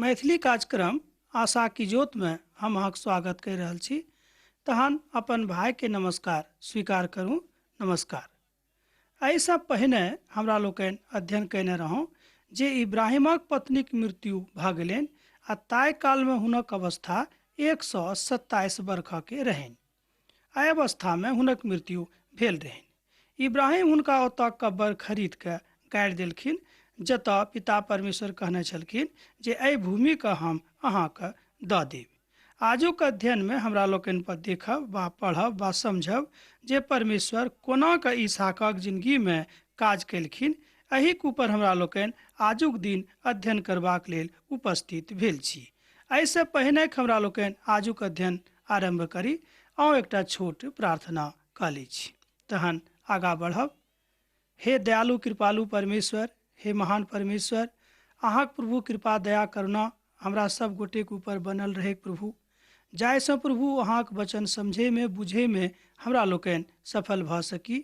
मैथिली कार्यक्रम आशा की ज्योत में हम अहाँक स्वागत करि रहल छी। तहन अपन भाई के नमस्कार स्वीकार करू। नमस्कार। एहिसँ पहिने हमरा लोकनि अध्ययन कयने रहौं जे इब्राहिमक पत्नीक मृत्यु भऽ गेलनि आ ताहि कालमे हुनक अवस्था 127 बरखके रहनि। एहि अवस्थामे हुनक मृत्यु भेल रहनि। इब्राहिम हुनका ओतऽ कब्बर खरीद कऽ गाड़ि देलखिन, जतऽ पिता परमेश्वर कहने छलखिन जे एहि भूमिके हम अहाँके दऽ देब। आजुक अध्ययनमे हमरा लोकनि पर देखब वा पढ़ब वा समझब जे परमेश्वर कोना कऽ इसहाकक जिंदगीमे काज केलखिन। एहिक ऊपर हमरा लोकनि आजुक दिन अध्ययन करबाक लेल उपस्थित भेल छी। एहिसँ पहिने हमरा लोकनि आजुक अध्ययन आरम्भ करी, आउ एकटा छोट प्रार्थना कऽ लै छी, तहन आगाँ बढ़ब। हे दयालु कृपालु परमेश्वर, हे महान परमेश्वर, अहाँक प्रभु कृपा दया करुणा हमरा सब गोटेक ऊपर बनल रहे प्रभु, जाहिसँ प्रभु अहाँक वचन समझैमे बुझैमे हमरा लोकनि सफल भऽ सकी।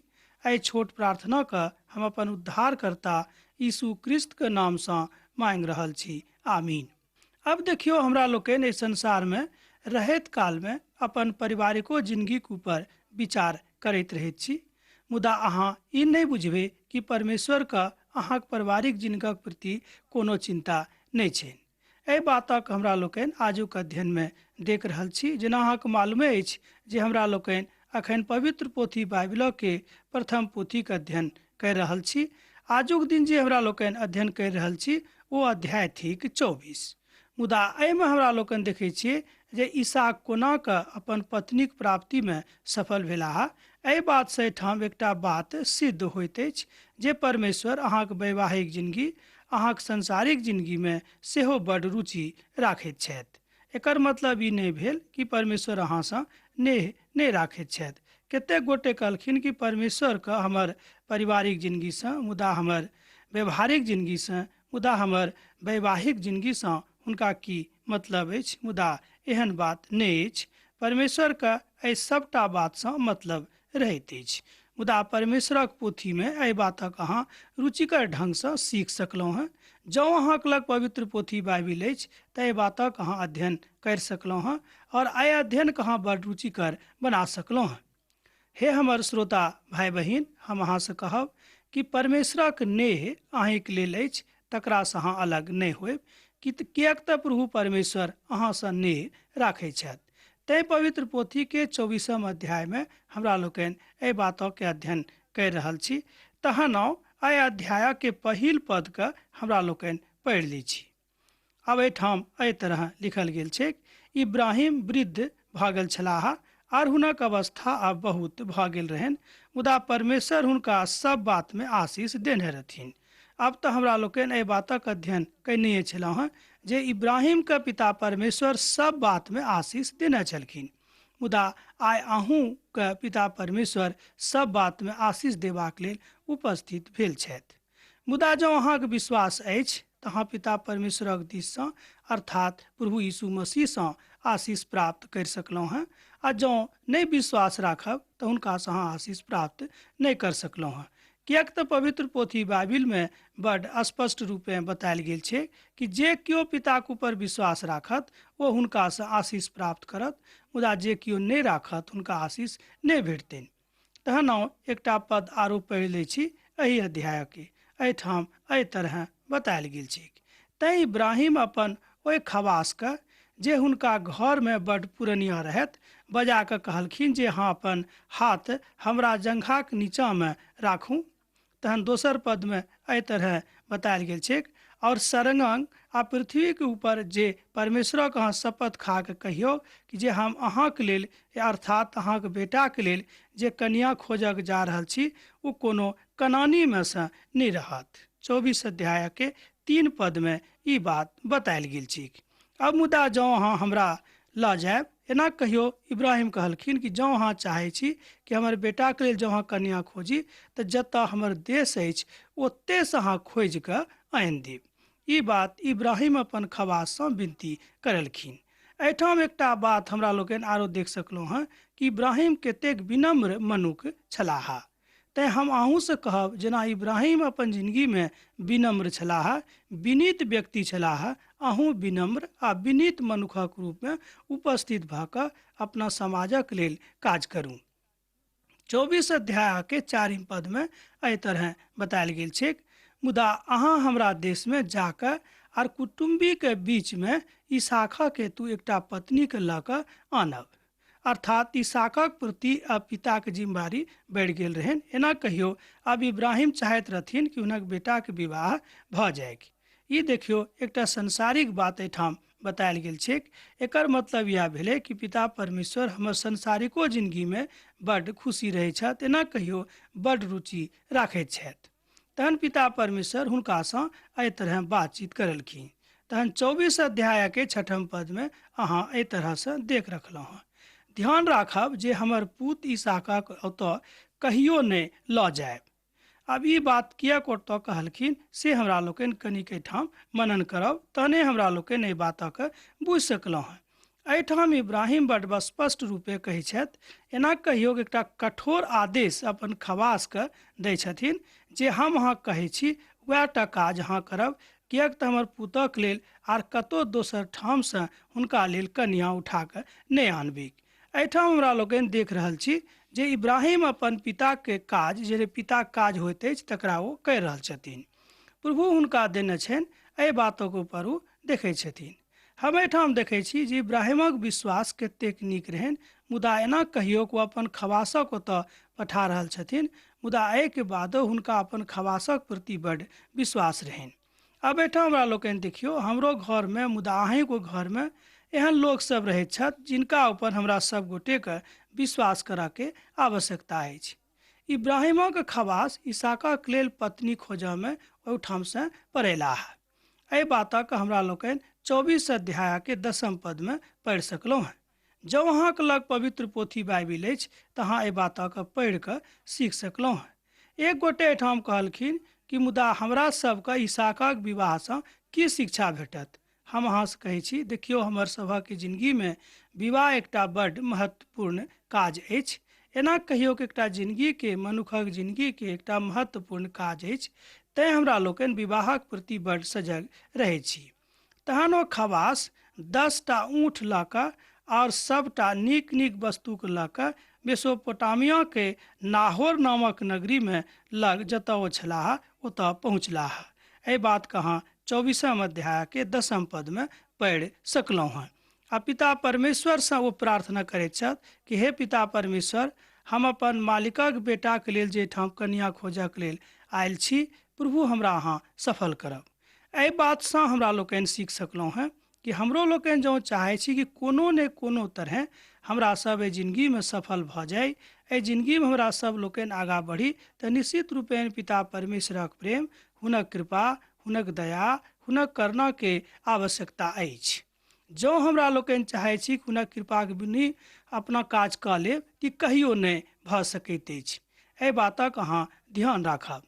एहि छोट प्रार्थनाके हम अपन उद्धारकर्ता यीशु क्रिस्तके नामसँ मांगि रहल छी, आमीन। अब देखियौ, हमरा लोकनि एहि संसारमे रहैत कालमे अपन पारिवारिको जिंदगीक ऊपर विचार करैत रहैत छी, मुदा अहाँ ई नहि बुझबै कि परमेश्वरके अहाँक पारिवारिक जिंदगीक प्रति कोनो चिंता नहि छनि। एहि बातक हमरा लोकनि आजुक अध्ययनमे देख रहल छी। जेना अहाँके मालूमे अछि जे हमरा लोकनि अखन पवित्र पोथी बाइबिलके प्रथम पोथीके अध्ययन करि रहल छी। आजुक दिन जे हमरा लोकनि अध्ययन करि रहल छी ओ अध्याय थिक 24। मुदा एहिमे हमरा लोकनि देखै छियै जे ईसाक कोना कऽ अपन पत्नीक प्राप्तिमे सफल भेलाह। एहि बातसँ एहिठाम एकटा बात सिद्ध होइत अछि जे परमेश्वर अहाँक वैवाहिक जिंदगी, अहाँक सांसारिक जिंदगीमे सेहो बड्ड रुचि राखैत छथि। एकर मतलब ई नहि भेल कि परमेश्वर अहाँसँ नेह नहि राखैत छथि। कतेक गोटे कहलखिन कि परमेश्वरके हमर पारिवारिक जिंदगीसँ, मुदा हमर व्यवहारिक जिंदगीसँ, मुदा हमर वैवाहिक जिंदगीसँ हुनका की मतलब अछि? मुदा एहन बात नहि अछि। परमेश्वरके एहि सबटा बातसँ मतलब रहैत अछि। मुदा परमेश्वरक पोथीमे एहि बातक अहाँ रुचिकर ढङ्गसँ सीख सकलहुँ हँ। जँ अहाँके लग पवित्र पोथी बाइबिल अछि तऽ एहि बातक अहाँ अध्ययन करि सकलहुँ हँ और एहि अध्ययनके अहाँ बड़ रुचिकर बना सकलहुँ हँ। हे हमर श्रोता भाइ बहिन, हम अहाँसँ कहब कि परमेश्वरक नेह अहीँके लेल अछि, तकरासँ अहाँ अलग नहि होयब, कि किएक तऽ प्रभु परमेश्वर अहाँसँ नेह राखै छथि। तैँ पवित्र पोथीके 24 अध्यायमे हमरा लोकनि एहि बातके अध्ययन करि रहल छी। तहन आउ एहि अध्यायके पहिल पदके हमरा लोकनि पढ़ि लै छी। आब एहिठाम एहि तरह लिखल गेल छै, इब्राहिम वृद्ध भऽ गेल छलाह आर हुनक अवस्था आब बहुत भऽ गेल रहनि, मुदा परमेश्वर हुनका सब बातमे आशीष देने रहथिन। अब तऽ हमरा लोकनि एहि बातक अध्ययन कयने छलहुँ हँ जे इब्राहिमके पिता परमेश्वर सब बातमे आशीष देने छलखिन, मुदा आइ अहूँके पिता परमेश्वर सब बातमे आशीष देबाक लेल उपस्थित भेल छथि। मुदा जँ अहाँके विश्वास अछि तऽ अहाँ पिता परमेश्वरक दिससँ अर्थात प्रभु यीशु मसीहसँ आशीष प्राप्त करि सकलहुँ हँ, आ जँ नहि विश्वास राखब तऽ हुनकासँ अहाँ आशीष प्राप्त नहि कर सकलहुँ हँ। किएक तऽ पवित्र पोथी बाइबिलमे बड्ड स्पष्ट रूपेँ बतायल गेल छै कि जे केओ पिताक ऊपर विश्वास राखत ओ हुनकासँ आशीष प्राप्त करत, मुदा जे केओ नहि राखत हुनका आशीष नहि भेटतनि। तहन आउ एकटा पद आरो पढ़ि लै छी एहि अध्यायके। एहिठाम एहि तरह बतायल गेल छै, तैँ इब्राहिम अपन ओहि खवासके जे हुनका घरमे बड्ड पुरनिया रहथि बजा कऽ कहलखिन जे अहाँ अपन हाथ हमरा जंघाक नीचाँमे राखू। तहन दोसर पदमे एहि तरह बतायल गेल छैक, और सरंगंग आ पृथ्वीके ऊपर जे परमेश्वरक अहाँ शपथ खा कऽ कहियौ कि जे हम अहाँके लेल अर्थात अहाँके बेटाके लेल जे कन्या खोजक जा रहल छी ओ कोनो कनानीमे सँ नहि रहत। 24 अध्यायके 3 पदमे ई बात बतायल गेल छैक। अब मुदा जँ अहाँ हमरा लऽ जायब, एना कहियो इब्राहिम कहलखिन कि जँ अहाँ चाहै छी कि हमर बेटाके लेल जँ अहाँ कन्या खोजी तऽ जतऽ हमर देश अछि ओतयसँ अहाँ खोजि कऽ आनि देब। ई बात इब्राहिम अपन खवाससँ विनती करलखिन। एहिठाम एकटा बात हमरा लोकनि आरो देख सकलहुँ हँ कि इब्राहिम कतेक विनम्र मनुख छलाह। तैँ हम अहूँसँ कहब, जेना इब्राहिम अपन जिंदगीमे विनम्र छलाह, विनीत व्यक्ति छलाह, अहूँ विनम्र आ विनीत मनुखक रूपमे उपस्थित भऽ कऽ अपना समाजक लेल काज करू। 24 अध्यायके 4 पदमे एहि तरह बतायल गेल छैक, मुदा अहाँ हमरा देशमे जाकऽ आर कुटुम्बीके बीचमे इसहाकक हेतु एकटा पत्नीके लऽ कऽ आनब। अर्थात इसहाकक प्रति अब पिताके जिम्मेवारी बढ़ि गेल रहनि। एना कहियो अब इब्राहिम चाहैत रहथिन कि हुनक बेटाके विवाह भऽ जाय। ई देखियो एकटा सांसारिक बात एहिठाम बतायल गेल छैक। एकर मतलब इएह भेलै कि पिता परमेश्वर हमर संसारिको जिंदगीमे बड्ड खुशी रहै छथि, एना कहियो बड्ड रुचि राखैत छथि। तहन पिता परमेश्वर हुनकासँ एहि तरह बातचीत करलखिन। तहन 24 अध्यायके 6 पदमे अहाँ एहि तरहसँ देख रखलहुँ हँ, ध्यान राखब जे हमर पूत इसहाकक ओतऽ कहियो नहि लऽ जायब। अब ई बात किएक ओतऽ कहलखिन से हमरा लोकनि कनिक एहिठाम मनन करब, तहने हमरा लोकनि एहि बातक बुझि सकलहुँ हँ। एहिठाम इब्राहिम बड्ड स्पष्ट रूपे कहै छथि, एना कहियो एकटा कठोर आदेश अपन खवासके दै छथिन जे हम अहाँ कहै छी वएह टा काज अहाँ करब, किएक तऽ हमर पुतक लेल आर कतहु दोसर ठामसँ हुनका लेल कनिया उठा कऽ नहि आनबिक। एहिठाम हमरा लोकनि देख रहल छी जे इब्राहिम अपन पिताके काज, जे पिताके काज होइत अछि तकरा ओ करि रहल छथिन। प्रभु हुनका देने छनि, एहि बातक ऊपर ओ देखै छथिन। हम एहिठाम देखै छी जे इब्राहिमक विश्वास कतेक नीक रहनि, मुदा एना कहियो ओ अपन खवासक ओतऽ पठा रहल छथिन, मुदा एहिके बादो हुनका अपन खवासक प्रति बड्ड विश्वास रहनि। अब एहिठाम हमरा लोकनि देखियौ, हमरो घरमे मुदा अहीँके घरमे एहन लोक सब रहैत छथि जिनका ऊपर हमरा सब गोटेके विश्वास करऽके आवश्यकता अछि। इब्राहिमक खवास इसहाकक लेल पत्नी खोजऽमे ओहिठामसँ पड़ेलाह। एहि बातक हमरा लोकनि 24 अध्यायके 10 पदमे पढ़ि सकलहुँ हँ। जँ अहाँके लग पवित्र पोथी बाइबिल अछि तऽ अहाँ एहि बातक पढ़ि कऽ सीख सकलहुँ हँ। एक गोटे एहिठाम कहलखिन कि मुदा हमरा सबके इसहाकक विवाहसँ की शिक्षा भेटत? हम अहाँसँ कहै छी, देखियौ हमर सभक जिंदगीमे विवाह एकटा बड्ड महत्वपूर्ण काज अछि। एना कहियो कि एकटा जिंदगीके, मनुखक जिंदगीके एकटा महत्वपूर्ण काज अछि, तैं हमरा लोकनि विवाहक प्रति बड्ड सजग रहै छी। तहन ओ खवास 10टा ऊँट लऽ कऽ आओर सबटा नीक नीक वस्तुके लऽ कऽ मेसोपोटामियाके नाहोर नामक नगरीमे लग जतऽ ओ छलाह ओतऽ पहुँचलाह। एहि बातके अहाँ 24 अध्यायके 10 पदमे पढ़ि सकलहुँ हँ। आ पिता परमेश्वरसँ ओ प्रार्थना करैत छथि कि हे पिता परमेश्वर, हम अपन मालिकक बेटाके लेल जे ठाम कनिया खोजक लेल आयल छी, प्रभु हमरा अहाँ सफल करब। एहि बातसँ हमरा लोकनि सीख सकलहुँ हँ कि हमरो लोकनि जँ चाहै छी कि कोनो ने कोनो तरहे हमरा सब एहि जिंदगीमे सफल भऽ जाइ, एहि जिंदगीमे हमरा सब लोकनि आगाँ बढ़ी, तऽ निश्चित रूपेण पिता परमेश्वरक प्रेम, हुनक कृपा, हुनक दया, हुनक करुणाके आवश्यकता अछि। जँ हमरा लोकनि चाहै छी कि हुनक कृपाक बिनु अपना काज कऽ लेब, कि कहियो नहि भऽ सकैत अछि। एहि बातक अहाँ ध्यान राखब।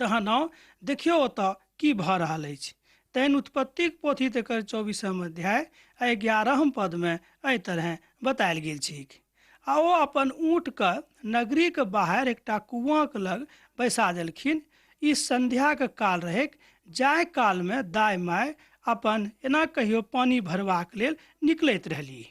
तहन आउ देखियौ ओतऽ की भऽ रहल अछि। तहन उत्पत्तिक पोथी तकर 24 अध्याय 11 पदमे एहि तरहे बतायल गेल छैक। आ ओ अपन ऊँटके नगरीके बाहर एकटा कुआँके लग बैसा देलखिन। ई संध्याके काल रहैक, जाहि कालमे दाइ माय अपन एना कहियो पानि भरबाक लेल निकलैत रहली।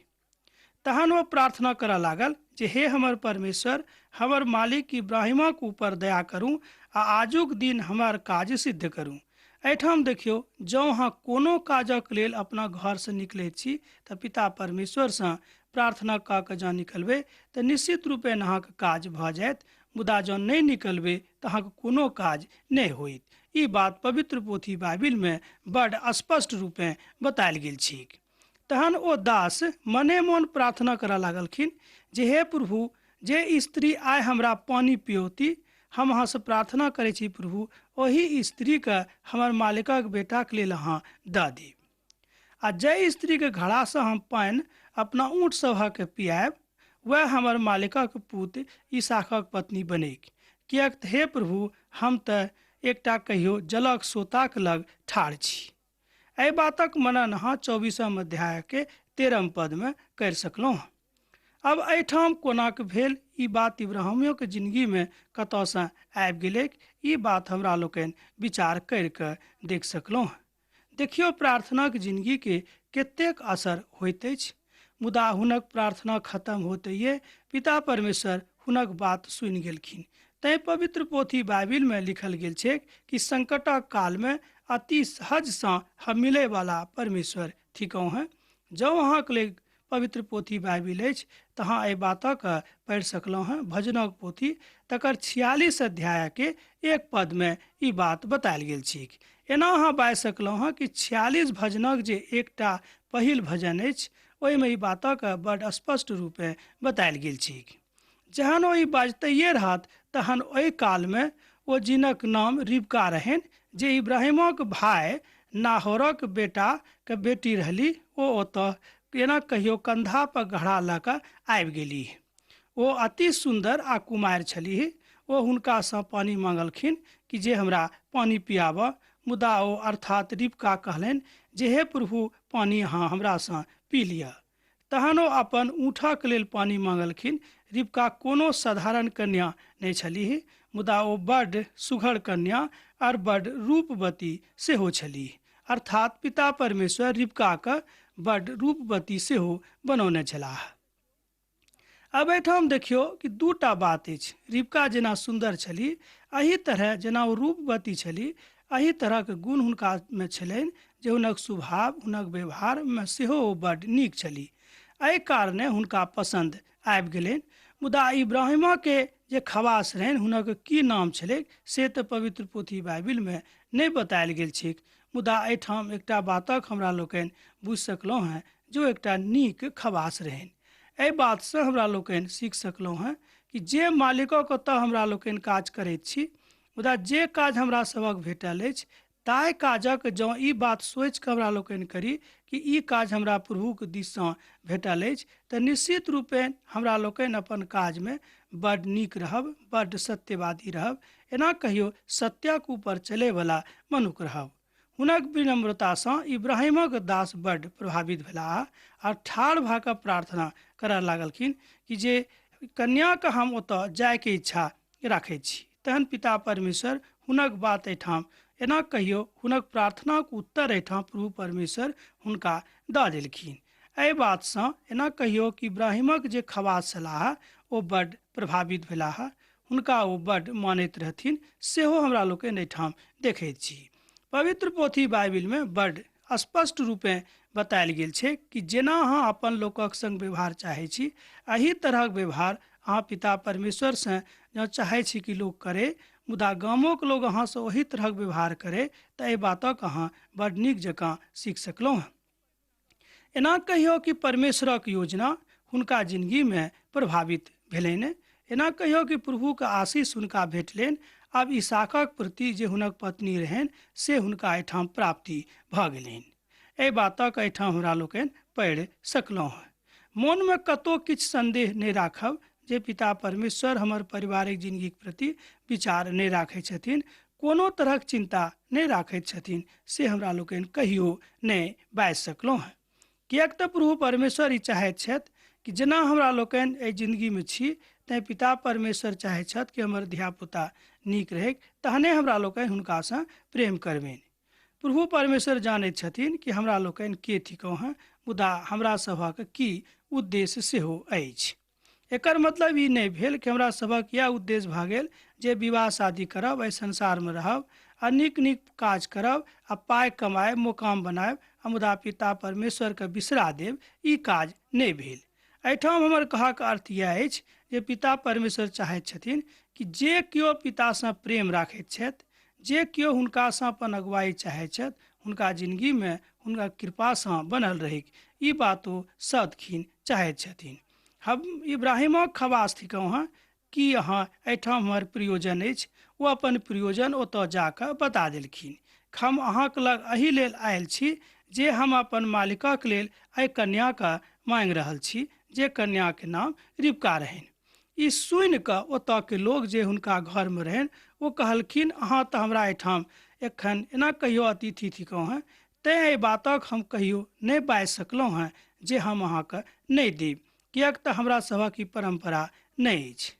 तहन ओ प्रार्थना करऽ लागल जे हे हमर परमेश्वर, हमर मालिक इब्राहिमक ऊपर दया करू आ आजुक दिन हमर काज सिद्ध करू। एहिठाम देखियौ, जँ अहाँ कोनो काजक लेल अपना घरसँ निकलैत छी तऽ पिता परमेश्वरसँ प्रार्थना कऽ कऽ जँ निकलबै तऽ निश्चित रूपेण अहाँके काज भऽ जायत, मुदा जँ नहि निकलबै तऽ अहाँके कोनो काज नहि होइत। ई बात पवित्र पोथी बाइबिलमे बड्ड स्पष्ट रूपेँ बतायल गेल छैक। तहन ओ दास मने मोन प्रार्थना करऽ लागलखिन जे हे प्रभु, जे स्त्री आइ हमरा पानि पियौती, हम अहाँसँ प्रार्थना करै छी प्रभु, ओहि स्त्रीके हमर मालिकक बेटाके लेल अहाँ दऽ दी। आ जाहि स्त्रीके घड़ासँ हम पानि अपना ऊँट सभके पियाएब, वएह हमर मालिकक पूत इसहाकक पत्नी बनैक। किएक तऽ हे प्रभु, हम तऽ एकटा कहियो जलक सोताक लग ठाढ़ छी। एहि बातक मनन अहाँ 24 अध्यायके 13 पदमे करि सकलहुँ। अब एहिठाम कोनाक भेल ई बात इब्राहिमोके जिंदगीमे कतऽसँ आबि गेलैक, ई बात हमरा लोकनि विचार करि कऽ देख सकलहुँ। देखियौ प्रार्थनाक जिनगीके कतेक असर होइत अछि। मुदा हुनक प्रार्थना खत्म होइते पिता परमेश्वर हुनक बात सुनि गेलखिन। तैँ पवित्र पोथी बाइबिलमे लिखल गेल छै कि संकटक कालमे अति सहजसँ हम मिलैवला परमेश्वर थिकहुँ हेँ। जँ अहाँके लेल पवित्र पोथी बाइबिल अछि तऽ अहाँ एहि बातक पढ़ि सकलहुँ हेँ। भजनक पोथी तकर 46 अध्यायके 1 पदमे ई बात बतायल गेल छैक। एना अहाँ बाजि सकलहुँ हेँ कि 46 भजनक जे एकटा पहिल भजन अछि ओहिमे ई बातक बड स्पष्ट रूपे बतायल गेल छैक। जहन ओ ई बाजतैये रहत तहन ओहि कालमे ओ जिनक नाम रिबका रहनि, जे इब्राहिमक भाय नाहोरक बेटाके बेटी रहली, ओ ओतऽ एना कहियो कंधा पर घड़ा लऽ कऽ आबि गेली। ओ अति सुन्दर आ कुमारि छलीह। ओ हुनकासँ पानि मांगलखिन कि जे हमरा पानि पियाबऽ। मुदा ओ अर्थात रिबका कहलनि जे हे प्रभु, पानि अहाँ हमरासँ पी लिअ। तहन ओ अपन ऊँटक लेल पानि मांगलखिन। रिबका कोनो साधारण कन्या नहि छलीह, मुदा ओ बड्ड सुघड़ कन्या और बड्ड रूपवती सेहो छलीह। अर्थात पिता परमेश्वर रिबकाके बड्ड रूपवती सेहो बनौने छलाह। अब एहिठाम देखियौ कि दूटा बात अछि। रिबका जेना सुन्दर छली, एहि तरह जेना ओ रूपवती छली, एहि तरहक गुण हुनकामे छलनि जे हुनक स्वभाव, हुनक व्यवहारमे सेहो ओ बड्ड नीक छली। एहि कारणे हुनका पसन्द आबि गेलनि। मुदा इब्राहिमके जे खवास रहनि हुनक की नाम छलै से तऽ पवित्र पोथी बाइबिलमे नहि बतायल गेल छैक। मुदा एहिठाम एकटा बातक हमरा लोकनि बुझि सकलहुँ हेँ जे ओ एकटा नीक खवास रहनि। एहि बातसँ हमरा लोकनि सीख सकलहुँ हेँ कि जे मालिकक ओतऽ हमरा लोकनि काज करैत छी, मुदा जे काज हमरा सभक भेटल अछि ताहि काजक जँ ई बात सोचिकऽ हमरा लोकनि करी कि ई काज हमरा प्रभुके दिससँ भेटल अछि तऽ निश्चित रूपेण हमरा लोकनि अपन काजमे बड्ड नीक रहब, बड्ड सत्यवादी रहब, एना कहियो सत्यक ऊपर चलैवला मनुख रहब। हुनक विनम्रतासँ इब्राहिमक दास बड्ड प्रभावित भेलाह आ ठाढ़ भऽ कऽ प्रार्थना करऽ लागलखिन कि जे कन्याके हम ओतऽ जायके इच्छा राखैत छी। तहन पिता परमेश्वर हुनक बात एहिठाम एना कहियो हुनक प्रार्थनाक उत्तर एहिठाम प्रभु परमेश्वर हुनका दऽ देलखिन। एहि बातसँ एना कहियो कि इब्राहिमक जे खवास छलाह ओ बड्ड प्रभावित भेलाह, हुनका ओ बड्ड मानैत रहथिन, सेहो हमरा लोकनि एहिठाम देखैत छी। पवित्र पोथी बाइबिलमे बड्ड स्पष्ट रूपेँ बतायल गेल छै कि जेना अहाँ अपन लोकक संग व्यवहार चाहै छी, एहि तरहक व्यवहार अहाँ पिता परमेश्वरसँ जँ चाहै छी कि लोक करे, मुदा गामोके लोक अहाँसँ ओही तरहक व्यवहार करे, तऽ एहि बातक अहाँ बड्ड नीक जकाँ सीख सकलहुँ हँ। एना कहियो कि परमेश्वरक योजना हुनका जिनगीमे प्रभावित भेलनि। एना कहियो कि प्रभुके आशीष हुनका भेटलनि। आब इसहाकक प्रति जे हुनक पत्नी रहनि से हुनका एहिठाम प्राप्ति भऽ गेलनि। एहि बातक एहिठाम हमरा लोकनि पढ़ि सकलहुँ हँ। मोनमे कतहु किछु संदेह नहि राखब जे पिता परमेश्वर हमर पारिवारिक जिनगीक प्रति विचार नहि राखै छथिन, कोनो तरहक चिन्ता नहि राखैत छथिन, से हमरा लोकनि कहियो नहि बाजि सकलहुँ हँ। किएक तऽ प्रभु परमेश्वर ई चाहैत छथि कि जेना हमरा लोकनि एहि जिनगीमे छी तैँ पिता परमेश्वर चाहैत छथि कि हमर धियापुता नीक रहै, तहने हमरा लोकनि हुनकासँ प्रेम करबनि। प्रभु परमेश्वर जानैत छथिन कि हमरा लोकनि के थिकहुँ हँ, मुदा हमरा सभक की उद्देश्य सेहो अछि। एकर मतलब ई नहि भेल कि हमरा सभक इएह उद्देश्य भऽ गेल जे विवाह शादी करब, एहि संसारमे रहब आ नीक नीक काज करब आ पाइ कमायब, मोकाम बनायब, आ मुदा पिता परमेश्वरके बिसरा देब, ई काज नहि भेल। एहिठाम हमर कहक अर्थ इएह अछि जे पिता परमेश्वर चाहैत छथिन कि जे केओ पितासँ प्रेम राखैत छथि, जे केओ हुनकासँ अपन अगुवाई चाहैत छथि, हुनका जिनगीमे हुनका कृपासँ बनल रहैक, ई बात ओ सदखिन चाहैत छथिन। हम इब्राहिमक खवास थिकहुँ हँ, कि अहाँ एहिठाम हमर प्रयोजन अछि। ओ अपन प्रयोजन ओतऽ जाकऽ बता देलखिन। हम अहाँक लग एहि लेल आयल छी जे हम अपन मालिकक लेल एहि कन्याके माँगि रहल छी, जे कन्याके नाम रिबका रहनि। ई सुनि कऽ ओतऽके लोक जे हुनका घरमे रहनि ओ कहलखिन, अहाँ तऽ हमरा एहिठाम एखन एना कहियो अतिथि थिकहुँ हँ, तैँ एहि बातक हम कहियो नहि बाजि सकलहुँ हँ जे हम अहाँके नहि देब, किएक तऽ हमरा सभक ई परम्परा नहि अछि।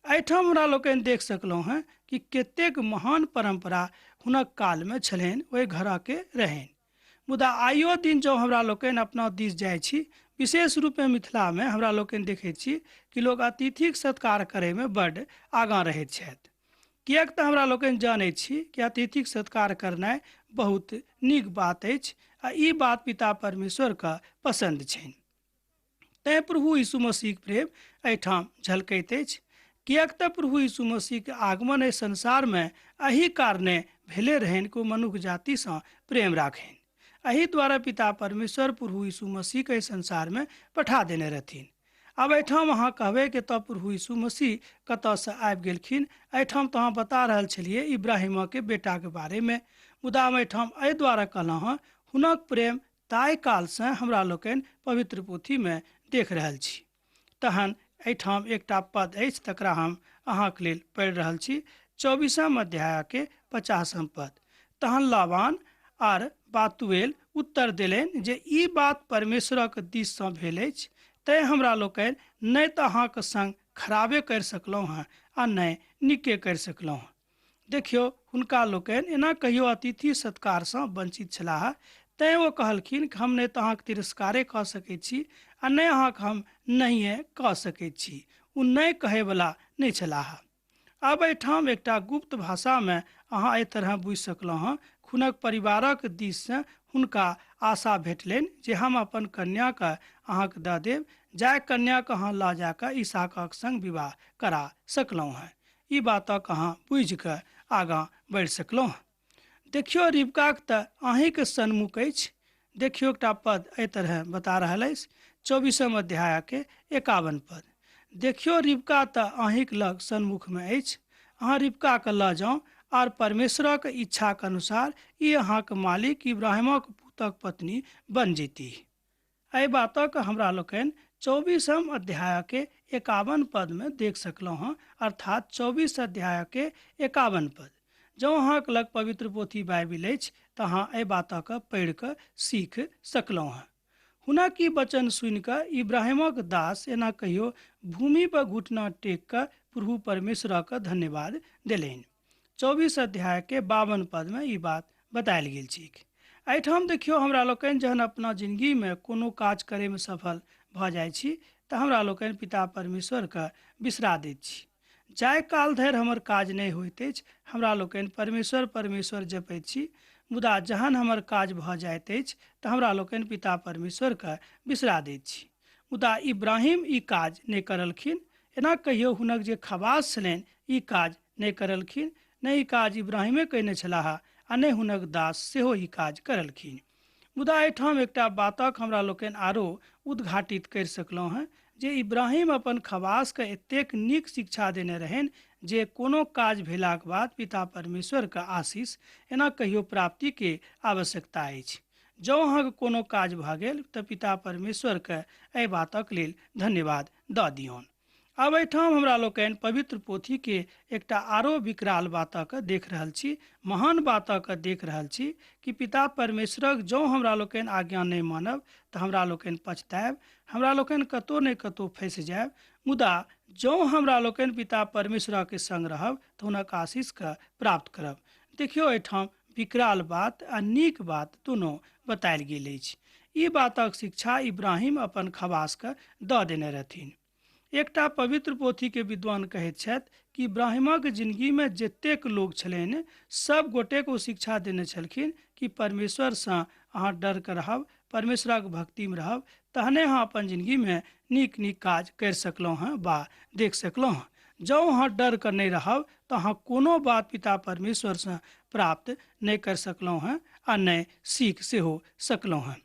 एहिठाम हमरा लोकनि देख सकलहुँ हँ कि कतेक महान परम्परा हुनक कालमे छलनि, ओहि घरके रहनि। मुदा आइयो दिन जँ हमरा लोकनि अपना दिस जाइ छी, विशेष रूपे मिथिलामे हमरा लोकनि देखैत छी कि लोक अतिथिक सत्कार करैमे बड्ड आगाँ रहैत छथि। किएक तऽ हमरा लोकनि जानैत छी कि अतिथिक सत्कार करनाइ बहुत नीक बात अछि आ ई बात पिता परमेश्वरके पसन्द छनि। तैँ प्रभु यीशु मसीहक प्रेम एहिठाम झलकैत अछि, किएक तऽ प्रभु यीशु मसीहके आगमन एहि संसारमे एहि कारणे भेले रहनि कि ओ मनुख जातिसँ प्रेम राखनि। एहि द्वारा पिता परमेश्वर प्रभु यीशु मसीहके एहि संसारमे पठा देने रहथिन। आब एहिठाम अहाँ कहबै कि तऽ प्रभु यीशु मसीह कतऽसँ आबि गेलखिन? एहिठाम तऽ अहाँ बता रहल छलियै इब्राहिमके बेटाके बारेमे, मुदा हम एहिठाम एहि द्वारे कहलहुँ हँ, हुनक प्रेम ताहि कालसँ हमरा लोकनि पवित्र पोथीमे देख रहल छी। तहन एहिठाम एकटा पद अछि तकरा हम अहाँके लेल पढ़ि रहल छी, 24 अध्यायके 50 पद। तहन लाबान आर बातुएल उत्तर देलनि जे ई बात परमेश्वरक दिससँ भेल अछि, तैँ हमरा लोकनि नहि तऽ अहाँके संग खराबे करि सकलहुँ हँ आ नहि नीके करि सकलहुँ हँ। देखियौ, हुनका लोकनि एना कहियो अतिथि सत्कारसँ वंचित छलाह, तैँ ओ कहलखिन कि हम नहि तऽ अहाँके तिरस्कारे कऽ सकैत छी आ नहि अहाँके हम नहिए कऽ सकैत छी। ओ नहि कहैवला नहि छलाह। आब एहिठाम एकटा गुप्त भाषामे अहाँ एहि तरह बुझि सकलहुँ हँ, हुनक परिवारक दिससँ हुनका आशा भेटलनि जे हम अपन कन्याके अहाँके दऽ देब, जाहि कन्याके अहाँ लऽ जा कऽ इसहाकक संग विवाह करा सकलहुँ हँ। ई बातक अहाँ बुझि कऽ आगाँ बढ़ि सकलहुँ। देखियौ, रिबकाक तऽ अहीँके सन्मुख अछि। देखियौ, एकटा पद एहि तरह बता रहल अछि, 24 अध्यायके 51 पद। देखियौ, रिबका तऽ अहीँक लग सन्मुखमे अछि। अहाँ रिबकाके लऽ जाउ आर परमेश्वरक इच्छाक अनुसार ई अहाँक मालिक इब्राहिमक पुतक पत्नी बनि जेतीह। एहि बातक हमरा लोकनि 24 अध्यायके 51 पदमे देख सकलहुँ हँ, अर्थात 24 अध्यायके 51 पद। जँ अहाँक लग पवित्र पोथी बाइबिल अछि तऽ अहाँ एहि बातक पढ़ि कऽ सीख सकलहुँ हँ। हुनक ई वचन सुनि कऽ इब्राहिमक दास एना कहियो भूमि पर घुटना टेक कऽ प्रभु परमेश्वरक धन्यवाद देलनि। 24 अध्यायके 52 पदमे ई बात बतायल गेल छैक। एहिठाम देखियौ, हमरा लोकनि जहन अपना जिंदगीमे कोनो काज करैमे सफल भऽ जाइ छी तऽ हमरा लोकनि पिता परमेश्वरके बिसरा दैत छी। जाहि काल धरि हमर काज नहि होइत अछि हमरा लोकनि परमेश्वर परमेश्वर जपैत छी, मुदा जहन हमर काज भऽ जाइत अछि तऽ हमरा लोकनि पिता परमेश्वरके बिसरा दैत छी। मुदा इब्राहिम ई काज नहि करलखिन। एना कहियो हुनक जे खबास छलनि ई काज नहि करलखिन, नहि ई काज इब्राहिमे कयने छलाह आ नहि हुनक दास सेहो ई काज करलखिन। मुदा एहिठाम एकटा बातक हमरा लोकनि आरो उद्घाटित करि सकलहुँ हँ जे इब्राहिम अपन खबासके एतेक नीक शिक्षा देने रहनि जे कोनो काज भेलाक बाद पिता परमेश्वरके आशीष एना कहियो प्राप्तिके आवश्यकता अछि। जँ अहाँके कोनो काज भऽ गेल तऽ पिता परमेश्वरके एहि बातक लेल धन्यवाद दऽ दियौन। आब एहिठाम हमरा लोकनि पवित्र पोथीके एकटा आरो विकराल बातक देख रहल छी, महान बातक देख रहल छी कि पिता परमेश्वरक जँ हमरा लोकनि आज्ञा नहि मानब तऽ हमरा लोकनि पछतायब, हमरा लोकनि कतहु नहि कतहु फँसि जायब। मुदा जँ हमरा लोकनि पिता परमेश्वरक संग रहब तऽ हुनक आशीषके प्राप्त करब। देखियौ, एहिठाम विकराल बात आ नीक बात दुनू बतायल गेल अछि। ई बातक शिक्षा इब्राहिम अपन खबासके दऽ देने रहथिन। एकटा पवित्र पोथीके विद्वान कहैत छथि कि इब्राहिमक जिंदगीमे जतेक लोक छलनि सब गोटेके ओ शिक्षा देने छलखिन कि परमेश्वरसँ अहाँ डर कऽ रहब, परमेश्वरक भक्तिमे रहब, तहने अहाँ अपन जिंदगीमे नीक नीक काज करि सकलहुँ हँ बा देख सकलहुँ हँ। जँ अहाँ डर कऽ नहि रहब तऽ अहाँ कोनो बात पिता परमेश्वरसँ प्राप्त नहि करि सकलहुँ हँ आ नहि सीख सेहो सकलहुँ हँ।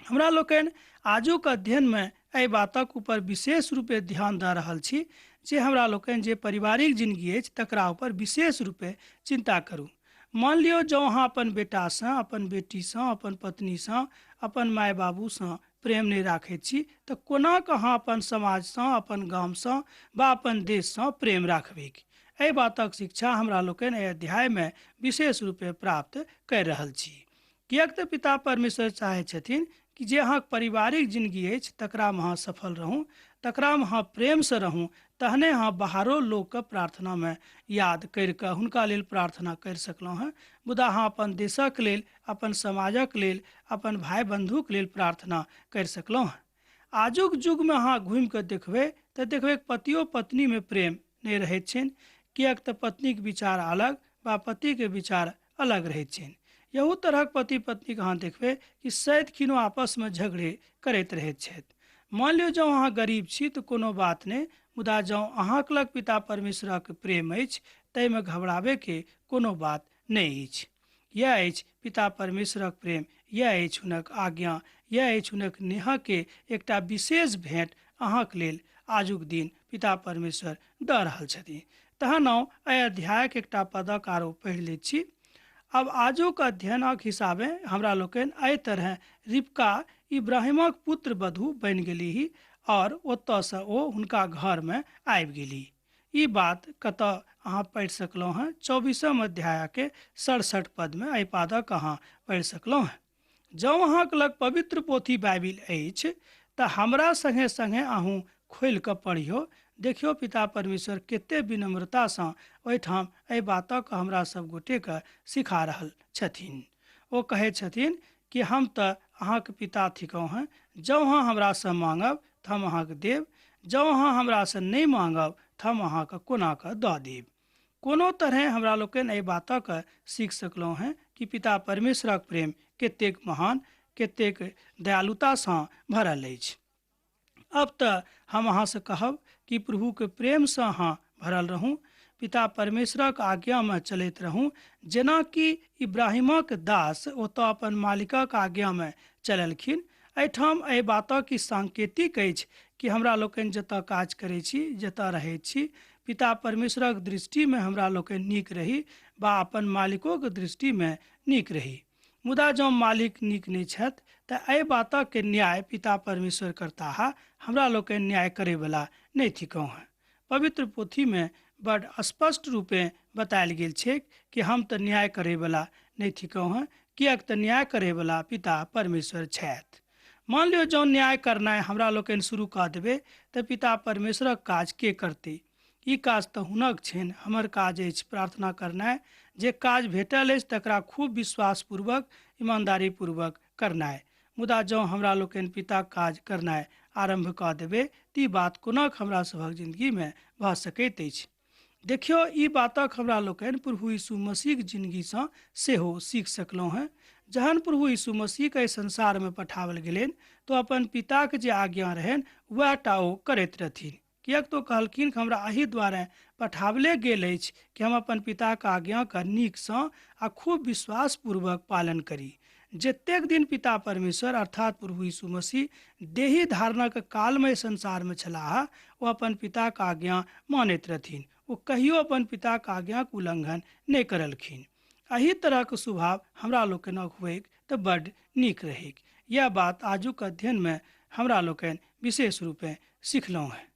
हमरा लोकनि आजुक अध्ययनमे एहि बातक ऊपर विशेष रूपे ध्यान दऽ रहल छी जे हमरा लोकनि जे पारिवारिक जिंदगी अछि तकरा ऊपर विशेष रूपे चिंता करू। मान लियौ जँ अहाँ अपन बेटासँ, अपन बेटीसँ, अपन पत्नीसँ, अपन माय बाबूसँ प्रेम नहि राखैत छी तऽ कोना कऽ अहाँ अपन समाजसँ, अपन गामसँ वा अपन देशसँ प्रेम राखबैक? एहि बातक शिक्षा हमरा लोकनि एहि अध्यायमे विशेष रूपे प्राप्त करि रहल छी। किएक तऽ पिता परमेश्वर चाहै छथिन कि जे अहाँके पारिवारिक जिंदगी अछि तकरामे अहाँ सफल रहू, तकरामे अहाँ प्रेमसँ रहू, तहने अहाँ बाहरो लोकके प्रार्थनामे याद करिकऽ हुनका लेल प्रार्थना करि सकलहुँ हेँ। मुदा अहाँ अपन देशक लेल, अपन समाजक लेल, अपन भाय बन्धुके लेल प्रार्थना करि सकलहुँ हेँ। आजुक युगमे अहाँ घुमिकऽ देखबै तऽ देखबै पतियो पत्नीमे प्रेम नहि रहैत छनि, किएक तऽ पत्नीके विचार अलग वा पतिके विचार अलग रहैत छनि। यहू तरहक पति पत्नीके अहाँ देखबै कि सदिखिनो आपसमे झगड़े करैत रहैत छथि। मान लियौ जँ अहाँ गरीब छी तऽ कोनो बात नहि, मुदा जँ अहाँके लग पिता परमेश्वरक प्रेम अछि ताहिमे घबराबैके कोनो बात नहि अछि। यह अछि पिता परमेश्वरक प्रेम, यह अछि हुनक आज्ञा, यह अछि हुनक नेहके एकटा विशेष भेंट अहाँके लेल आजुक दिन पिता परमेश्वर दऽ रहल छथिन। तहन आउ एहि अध्यायक एकटा पदक आरो पढ़ि लैत छी। अब आजुक अध्ययनक हिसाबे हमरा लोकनि एहि तरह रिबका इब्राहिमक पुत्र वधू बनि गेलीह और ओतऽसँ ओ हुनका घरमे आबि गेली। ई बात कतऽ अहाँ पढ़ि सकलहुँ हेँ? 24 अध्यायके 67 पदमे एहि पदक अहाँ पढ़ि सकलहुँ हेँ। जँ अहाँके लग पवित्र पोथी बाइबिल अछि तऽ हमरा सङ्गे सङ्गे अहूँ खोलि कऽ पढ़ियौ, देखियौ पिता परमेश्वर कते विनम्रतासँ ओहिठाम एहि बातक हमरा सब गोटेके सिखा रहल छथिन। ओ कहै छथिन कि हम तऽ अहाँके पिता थिकहुँ हेँ, जँ अहाँ हमरासँ माँगब तऽ हम अहाँके देब, जँ अहाँ हमरासँ नहि माँगब तऽ हम अहाँके कोना कऽ दऽ देब। कोनो तरहे हमरा लोकनि एहि बातक सीख सकलहुँ हेँ कि पिता परमेश्वरक प्रेम कतेक महान, कतेक दयालुतासँ भरल अछि। अब तऽ हम अहाँसँ कहब कि प्रभुके प्रेमसँ अहाँ भरल रहू, पिता परमेश्वरक आज्ञामे चलैत रहू, जेनाकि इब्राहिमक दास ओतऽ अपन मालिकक आज्ञामे चललखिन। एहिठाम एहि बातक ई सांकेतिक अछि कि हमरा लोकनि जतऽ काज करै छी, जतऽ रहै छी, पिता परमेश्वरक दृष्टिमे हमरा लोकनि नीक रही वा अपन मालिकोके दृष्टिमे नीक रही। मुदा जँ मालिक नीक नहि छथि तऽ एहि बातक न्याय पिता परमेश्वर करताह, हमरा लोकनि न्याय करैवला नहि थिकहुँ हेँ। पवित्र पोथीमे बड स्पष्ट रूपे बतायल गेल छैक कि हम तऽ न्याय करैवला नहि थिकहुँ हेँ, किएक तऽ न्याय करैवला पिता परमेश्वर छथि। मान लियौ जँ न्याय करनाइ हमरा लोकनि शुरू कऽ देबै तऽ पिता परमेश्वरक काज के करतै? ई काज तऽ हुनक छनि, हमर काज अछि प्रार्थना करनाइ। जे काज भेटल अछि तकरा खूब विश्वासपूर्वक, ईमानदारीपूर्वक करनाइ। मुदा जँ हमरा लोकनि पिताक काज करनाइ आरम्भ कऽ देबै तऽ ई बात कोना हमरा सभक जिन्दगीमे भऽ सकैत अछि? देखियौ, ई बातक हमरा लोकनि प्रभु यीशु मसीहक जिन्दगीसँ सेहो सीख सकलहुँ हेँ। जहन प्रभु यीशु मसीहके एहि संसारमे पठाओल गेलनि तऽ अपन पिताके जे आज्ञा रहनि वएह टा ओ करैत रहथिन। किएक तऽ कहलखिन कि हमरा एहि दुआरे पठावले गेल अछि कि हम अपन पिताके आज्ञाके नीकसँ आ खूब विश्वासपूर्वक पालन करी। जतेक दिन पिता परमेश्वर अर्थात प्रभु यीशु मसीह देही धारणक कालमे संसारमे छलाह, ओ अपन पिताके आज्ञा मानैत रहथिन। ओ कहियो अपन पिताके आज्ञाके उल्लंघन नहि करलखिन। एहि तरहक स्वभाव हमरा लोकनिक होइक तऽ बड्ड नीक रहैक। यह बात आजुक अध्ययनमे हमरा लोकनि विशेष रूपे सिखलहुँ हेँ।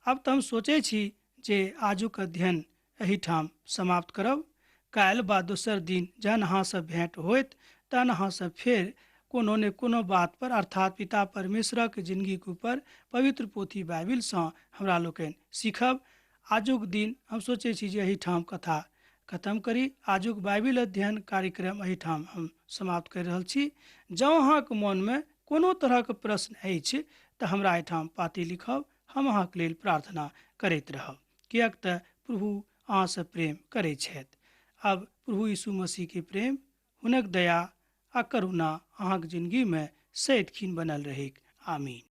अब तऽ हम सोचै छी जे आजुक अध्ययन एहिठाम समाप्त करब। काल्हि वा दोसर दिन जहन अहाँसँ भेंट होइत तहन अहाँसँ फेर कोनो ने कोनो बात पर अर्थात पिता परमेश्वरक जिन्दगीके ऊपर पवित्र पोथी बाइबिलसँ हमरा लोकनि सीखब। आजुक दिन हम सोचै छी जे एहिठाम कथा खत्म करी। आजुक बाइबिल अध्ययन कार्यक्रम एहिठाम हम समाप्त करि रहल छी। जँ अहाँके मोनमे कोनो तरहक प्रश्न अछि तऽ हमरा एहिठाम पाती लिखब, हम अहाँके लेल प्रार्थना करैत रहब, किएक तऽ प्रभु अहाँसँ प्रेम करै छथि। अब प्रभु यीशु मसीहके प्रेम, हुनक दया आ करुणा अहाँके जिन्दगीमे सदिखिन बनल रहैक। आमीन।